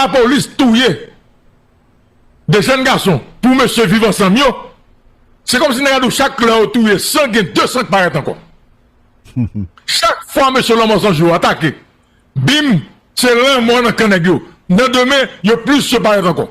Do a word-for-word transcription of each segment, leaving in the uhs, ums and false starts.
lapolis touye de jèn gason pou mesye Viv Ansanm yo, se kòmsi nèg la di w chak lè yo touye san, gen de san k parèt ankò. Chak fwa mesye Lanmò San Jou yo atake, bim, se lanmò nan kan nèg yo. Nan demen, yo plis yo parèt ankò.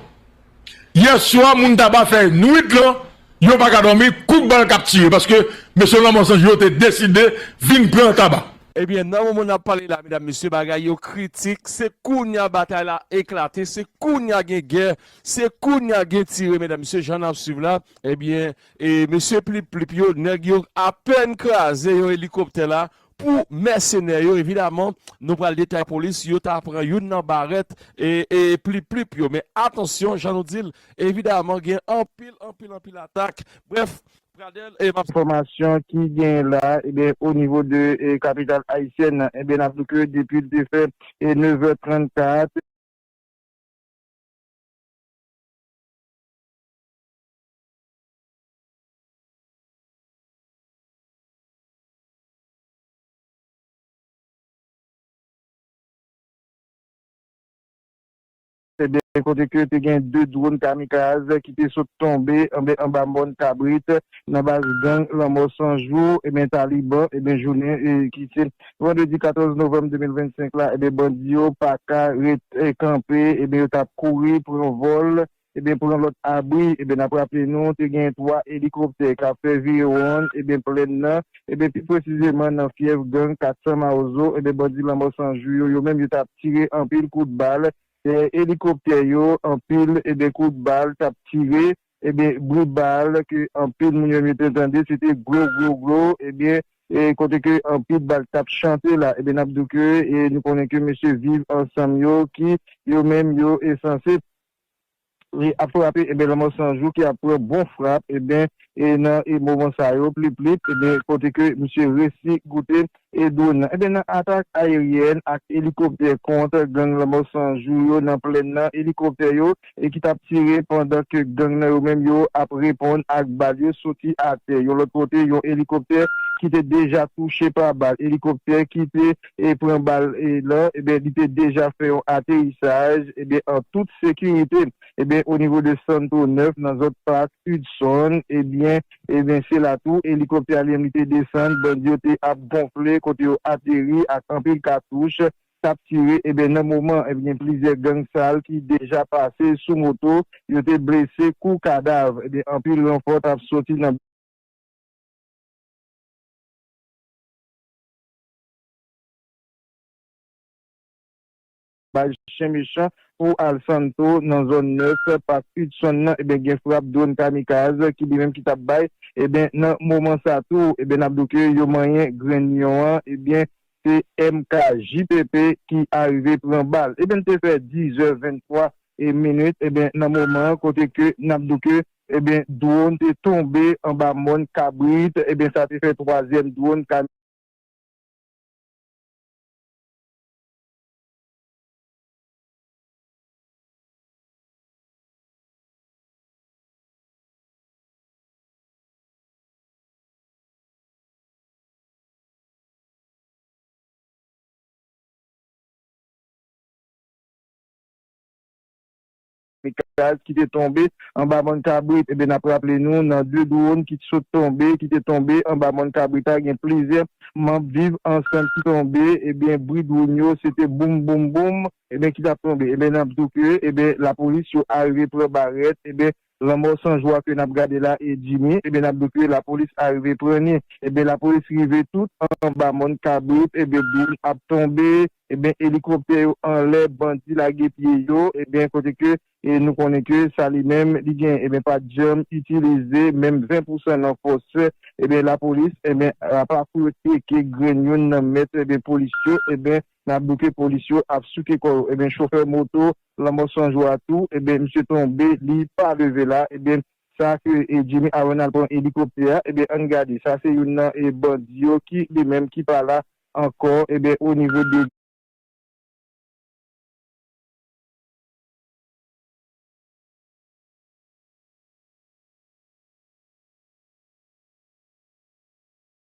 Yè swa, moun Taba fè nwit lan, yo pa ka dòmi, kout bal k ap tire, paske mesye Lanmò San Jou yo te deside vin pran Taba. Ebyen, nan moman n ap pale la, medam, mesye, bagay yo kritik. Se kounye a batay la eklate, se kounye a gen gè, se kounye a gen tire, medam, mesye, jan n ap swiv la. Ebyen, e mesye Plip Plip yo, nèg yo apèn kraze yon elikoptè la pou mèsenè yo. Evidaman, nou pral detay polis, yo ta pran youn nan barèt e, e Plip Plip yo. Men atansyon, jan nou di l, evidaman, gen anpil, anpil, anpil atak. Brèf, Pradèl, e m ap enfòmasyon ki genyen la, ebyen, o nivo de, e, kapital ayisyèn nan, ebyen, n ap di ke depi l te fè, e, nèf è trannkat, Ebyen, kote ke te gen de dwòn kamikaz ki te sot tonbe anba, anba mòn kabrit nan baz gang Lanmò San Jou, ebyen, Taliban, ebyen, jounen, e, ki se vandredi katòz novanm de mil vennsenk la, ebyen, bandi yo pa ka ret, e, kanpe, ebyen, yo t ap kouri, pran vòl, ebyen, pran lòt abri. Ebyen, n ap raple nou, te gen twa elikoptè k ap fè virewonn, ebyen, plèn nan, ebyen, pi presizeman nan fyèf gang kat san Mawozo, ebyen, bandi Lanmò San Jou yo, yo menm, yo t ap tire anpil kout bal dèyè elikoptè yo, anpil, ebyen, kout bal t ap tire, ebyen, bri bal ke anpil moun yo menm yo te tande, se te gwo, gwo, gwo, ebyen, e kote ke anpil bal t ap chante la, ebyen, n ap di ke, e nou konnen ke mesye Viv Ansanm yo, ki yo menm yo, e sanse e ap frape, ebyen, Lanmò San Jou ki ap pran bon frap, ebyen, e nan, e moman sa yo, Plip Plip, ebyen, kote ke misye resi goute, e dwòn nan. Ebyen, nan atak ayeryèn ak elikoptè kont gang Lanmò San Jou yo nan plèn nan, elikoptè yo, e ki t ap tire pandan ke gang nan yo menm yo ap reponn ak bal yo soti atè. Yon lòt kote, yon elikoptè ki te deja touche pa bal, elikoptè ki te, e pran bal, e lan, ebyen, li te deja fè yon aterisaj, ebyen, an tout sekirite. Ebyen, o nivo de Santo nèf, nan zòn Pak Hudson, ebyen, ebyen, se la tou, elikoptè a li menm li te desann, bandi yo te ap gonfle, kote yo ateri ak anpil katouch, t ap tire, ebyen, nan moman, ebyen, plizyè gang sal ki deja pase sou moto, yo te blese kou kadav, ebyen, anpil ranfò t ap soti nan baz chen mechan pou al Santo nan zòn nèf Pak Hudson nan, ebyen, gen frap dwòn kamikaz ki li menm ki t ap bay, ebyen, nan moman sa tou, ebyen, n ap di ke yo manyen grenn lyon an, ebyen, se M K J P P ki arive pran bal. Ebyen, l te fè diz è venntwa e minit, ebyen, nan moman an, kote ke n ap di ke, ebyen, dwòn te tonbe anba mòn kabrit, ebyen, sa te fè twazyèm dwòn ka kamikaz ki te tonbe anba mòn kabrit. Ebyen, n ap raple nou, nan de dwòn ki sot tonbe, ki te tonbe anba mòn kabrit la, gen plizyè manm Viv Ansanm ki tonbe. Ebyen, bri dwòn yo, se te boum, boum, boum, ebyen, ki t ap tonbe. Ebyen, n ap di ke, ebyen, lapolis yo arive pran barèt, ebyen, Lanmò San Jou a ke n ap gade la, e Jimmy, ebyen, n ap di ke lapolis arive pran li. Ebyen, lapolis rive tout anba mòn kabrit, ebyen, dwòn ap tonbe, ebyen, elikoptè yo anlè, bandi lage pye yo, ebyen, kote ke, e nou konnen ke sa li menm, li gen, ebyen, pa t janm itilize menm ven pousan nan fòs, ebyen, lapolis, ebyen, apa pou yo teke grenn youn nan mèt, ebyen, polis yo, ebyen, n ap di ke polis yo ap souke kò yo. Ebyen, chofè moto Lanmò San Jou a tou, ebyen, misye tonbe, li pa leve la. Ebyen, sa ke, e, Jimmy Aaron al pran elikoptè a, ebyen, ann gade. Sa se youn nan, e, bandi yo ki, li menm, ki pa la ankò, ebyen, o nivo de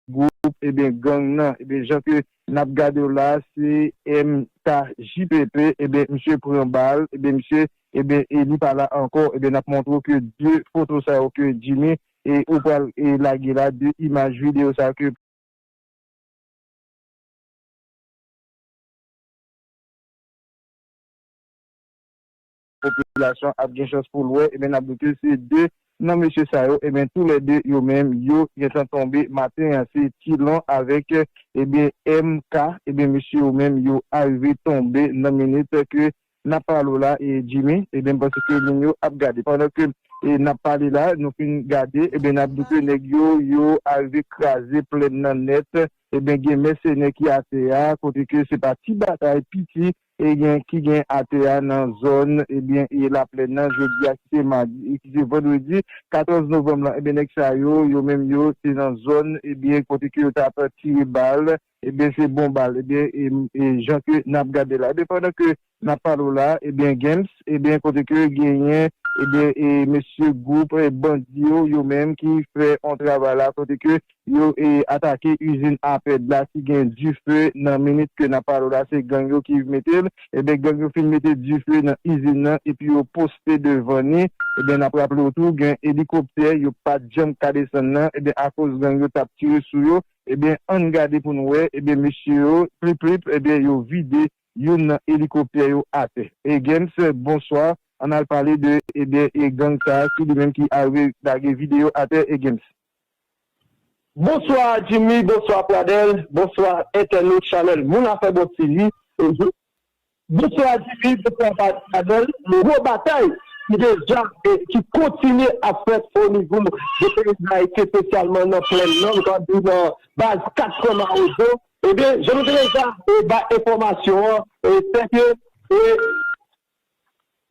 gwoup, ebyen, gang nan. Ebyen, jan ke n ap gade w la, se M K J P P, ebyen, misye pran bal, ebyen, misye, ebyen, e li pa la ankò, ebyen, n ap montre w ke de foto sa yo ke Jimmy, e ou pral, e lage la, de imaj videyo sa yo ke popilasyon ap gen chans pou l wè, ebyen, n ap di ke se de nan mesye sa yo, ebyen, toulède yo menm, yo gentan tonbe maten an. Se Tilon avèk, ebyen, M K, ebyen, mesye yo menm, yo arive tonbe nan minit ke n ap pale w la, e Jimmy, ebyen, m panse ke moun yo ap gade. Pandan ke, e, n ap pale la, nou fin gade, ebyen, n ap di ke nèg yo, yo arive kraze plèn nan nèt, ebyen, gen mèsenè ki atè a, kote ke se pa ti batay piti, e gen, ki gen atè a nan zòn, ebyen, e Laplèn nan, jodi a ki se madi, e ki se vandredi katòz novanm lan, ebyen, nèg sa yo, yo menm yo, se nan zòn, ebyen, kote ke yo t ap tire bal, ebyen, se bon bal, ebyen, e, e jan ke n ap gade la. Ebyen, pandan ke n ap pale w la, ebyen, Games, ebyen, kote ke genyen, ebyen, e mesye gwoup, e bandi yo, yo menm ki fè on travay la, kote ke yo, e, atake izin Apèd la, ki gen dife nan minit ke n ap pale w la, se gang yo ki mete l. Ebyen, gang yo fin mete dife nan izin nan, epi yo poste devan ni. Ebyen, n ap raple w tou, gen elikoptè, yo pa t janm ka desann nan, ebyen, akoz gang yo t ap tire sou yo. Ebyen, ann gade pou n wè, ebyen, mesye yo, plip, plip, ebyen, yo vide youn nan elikoptè yo atè. E Games, bonswa. Ann al pale de, ebyen, e gang sa a, ki li menm ki arive lage videyo atè, e Games. Bonswa Jimmy, bonswa Pradel, bonswa entènot chanèl Moun Afè Bon T V. E je- Bonswa Jimmy, bonswa Pradel. Gwo batay ki deja, e ki kontinye ap fèt o nivo de peyi Dayiti, espesyalman nan plèn nan, nou ka di nan baz kat san Mawozo. Ebyen, jan nou te deja, e, bay enfòmasyon an, e, se ke, e,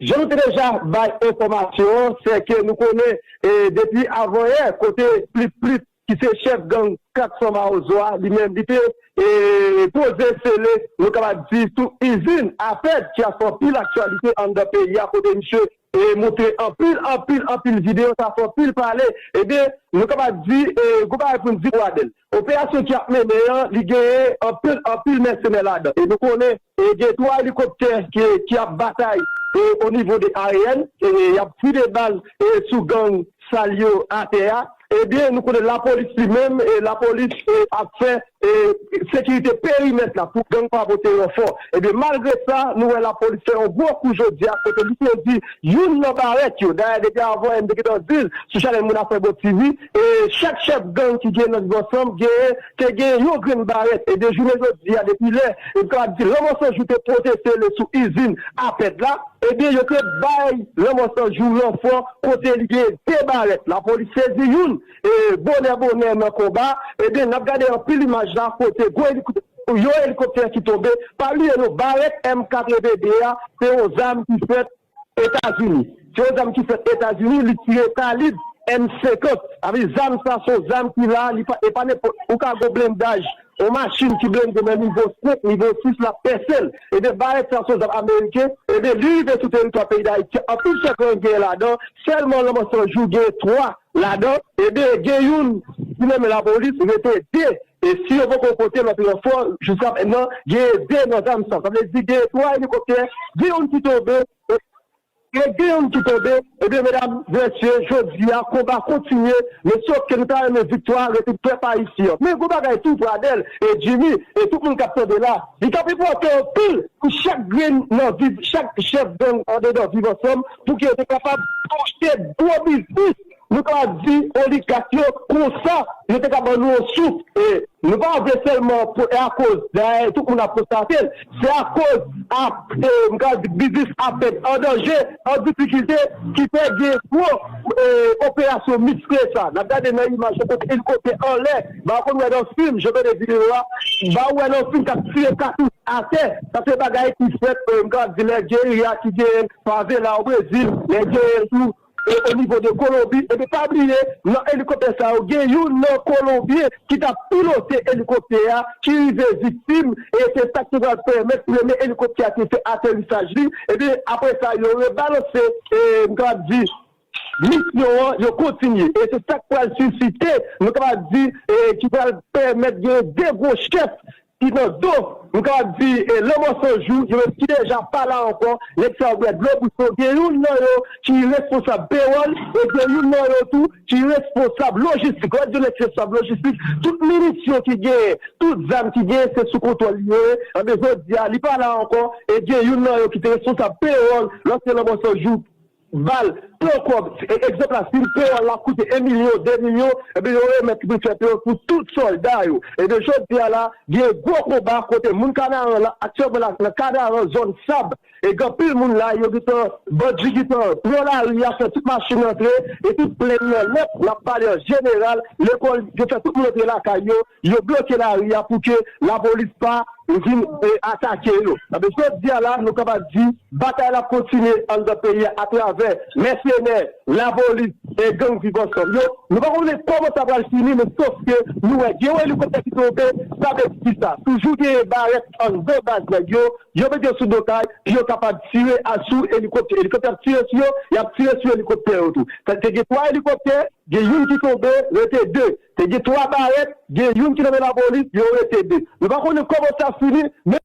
jan nou te deja bay enfòmasyon an, se ke nou konnen, e, depi avanyè, kote Plip Plip, ki se chèf gang kat san Mawozo a, li menm, li te, e, poze sele, nou kapab di, sou izin Apèd, ki ap fè anpil aktyalite anndan peyi a, kote misye e montre anpil, anpil, anpil videyo, sa fè anpil pale. Ebyen, nou kapab di, e, gwo bagay pou n di Pradel. Operasyon ki ap mennen an, li genyen anpil, anpil mèsenè ladan. E nou konnen, e, gen twa elikoptè ki, ki ap batay, e, o nivo de aryèn, e, y ap fide bal, e, sou gang sal yo atè a. Ebyen, nou konnen lapolis li menm, e, lapolis, e, ap fè e, sekirite perimèt la pou gang pa pote ranfò. Ebyen, malgre sa, nou wè lapolis fè yon gwo kou jodi a, kote li sezi youn nan barèt yo. Dayè, depi avan, m te gentan di l sou chanèl Moun Afè Bon T V, e chak chèf gang ki gen nan Viv Ansanm, genyen, te gen yon grenn barèt. Ebyen, jounen jodi a, depi lè, e m kapab di, Lanmò San Jou te pote sele sou izin Apèd la, ebyen, yo te bay Lanmò San Jou ranfò kote li gen de barèt. Lapolis sezi youn, e bonè bonè nan konba, ebyen, n ap gade anpil imaj la kote gwo elikoptè, yon elikoptè ki tonbe. Pa bliye non, barèt M katreven de a, se yon zam ki fèt Etazini. Se yon zam ki fèt Etazini, li tire kalib M senkant. Sa vle di zam sa, se yon zam ki la, li pa, e pa nenpòt, ou ka gon blendaj, yon machin ki blende nan nivo senk, nivo sis, l ap pèse l. Ebyen, barèt sa, se yon zam ameriken. Ebyen, li rive sou teritwa peyi Dayiti, anpil chèf gang genyen ladan, sèlman Lanmò San Jou genyen twa ladan, ebyen, gen youn ki nan men lapolis, rete de. E si yo poko pote lòt ranfò, jiska mentnan, gen de nan zam sa. Sa vle di gen twa elikoptè, gen youn ki tonbe, e, e gen youn ki tonbe, ebyen, medam, mesye, jodi a, konba kontinye, men sòf ke nou ta renmen viktwa, rete pèp ayisyen an. Men gwo bagay tou, Pradel, e Jimmy, e tout moun k ap tande la, li t ap enpòtan anpil pou chak grenn nan Viv, chak chèf gang andedan Viv Ansanm, pou ke yo te kapab touche gwo biznis, nou ka di oligak yo, konsa, yo te ka ban nou yon souf. E nou pa vle sèlman pou, e akoz, dayè, tout moun ap konstate l, se akoz, ap, e, m ka di biznis ap an danje, an difikilte, ki fè gen gwo, e, operasyon miksle sa. N ap gade nan imaj yo kote elikoptè anlè, ba konn wè nan fim, jan tande videyo a, ba wè nan fim k ap tire katouch atè. Sa se bagay ki fèt, e, m ka di lè geri a ki gen favela o Brezil, lè geri tou, e, o nivo de Kolonbi. Epi pa bliye, nan elikoptè sa yo, gen youn nan Kolonbyen ki t ap pilote elikoptè a, ki rive viktim, e se sa ki pral pèmèt premye elikoptè a te fè aterisaj li. Epi apre sa, yo rebalanse, e, m ka di, misyon an, yo kontinye. E se sa k pral sisite, nou kapab di, e, ki pral pèmèt gen de gwo chèf ki nan do, nou kapab di, e Lanmò San Jou, yo menm ki deja pa la ankò, nèg sa yo bwè dlo bouch yo, gen youn nan yo ki responsab pewòl, e gen youn nan yo tou ki responsab lojistik. Lè w di nèg ki responsab lojistik, tout minisyon ki genyen, tout zam ki genyen, se sou kontwòl li yo ye. Anben, jodi a, li pa la ankò, e gen youn nan yo ki te responsab pewòl, lòske Lanmò San Jou ba l tan kòb. E, egzanp la, si pewòl la koute en milyon, de milyon, ebyen, yo remèt li pou l fè pewòl pou tout sòlda yo. Ebyen, jodi a la, gen gwo konba kote moun Kanaran la, aktyèlman la, nan Kanaran, zòn Sab, e gen anpil moun la, yo gentan, bandi gentan pran lari a, fè tout machin antre, e tout plèn nan nèt, n ap pale an jeneral, lekòl, yo fè tout moun antre lakay yo, yo bloke lari a pou ke lapolis pa vin, e, atake yo. Anben, jodi a la, nou kapab di, batay la ap kontinye anndan peyi a atravè mèsenè, lapolis e gang Viv Ansanm yo. Nou pa konnen kòman sa pral fini, men sòf ke nou wè gen yon elikoptè ki tonbe, sa vle di kisa? Toujou gen barèt anndan baz nèg yo, yo mete yo sou do kay, pou yo kapab tire asou elikoptè. Elikoptè ap tire sou yo, y ap tire sou elikoptè yo tou. Sa te gen twa elikoptè, gen youn ki tonbe, rete de. Te gen twa barèt, gen youn ki nan men lapolis, yo rete de. Nou pa konnen kòman sa fini, men